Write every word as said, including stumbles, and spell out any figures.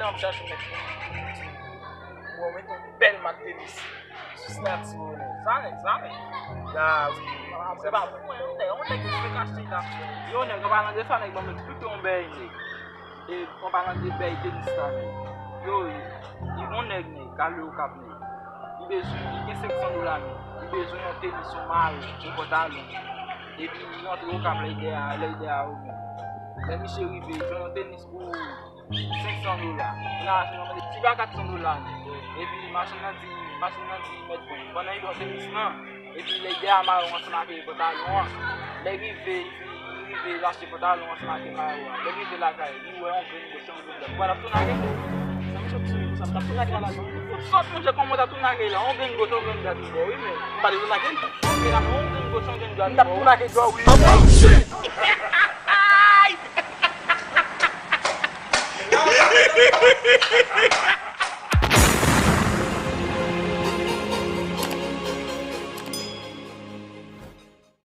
An m chache yon nèg ki bon, mete yon bèl mat tenis sou sinati w. Sa nèg, sa nèg. Ya wi. Se pa pou mwen, yon nèg, yon nèg ki vle kache la. Yo, nèg, an palan de sa, nèg, ban m eksplike yon bèy, nèg. E an palan de bèy tenis la, nèg. Yo, li bon nèg, nèg, k ale Okap, nèg. Li bezwen, li gen senk san dola, nèg. Li bezwen yon tenis, yon mayo, yon pantalon. Epi li rantre Okap, lè ide a, lè ide a yo menm. Lè misye rive, li jwenn yon tenis pou senk san dola. Kounye a, machann nan mande, "Ti pa kat san dola, non?" Epi machann nan di, machann nan di, "Mèt bon." Pandan li pran tenis lan, epi lè ide a mayo ansanm ak pantalon an, lè rive, li rive, li achte pantalon ansanm ak mayo a. Lè rive lakay, li wè yon grenn gòch, yon grenn dwat. Ou pa t ap tou nage? Sa misye ap sou sa, m t ap tou nage la, non? Ou sòt, monchè, kòman w t ap tou nage la? Yon grenn gòch, yon grenn dwat, wi, men. M pa t tou nage, non. Ok, dakò, yon grenn gòch, yon grenn dwat. M t ap tou nage djò, wi.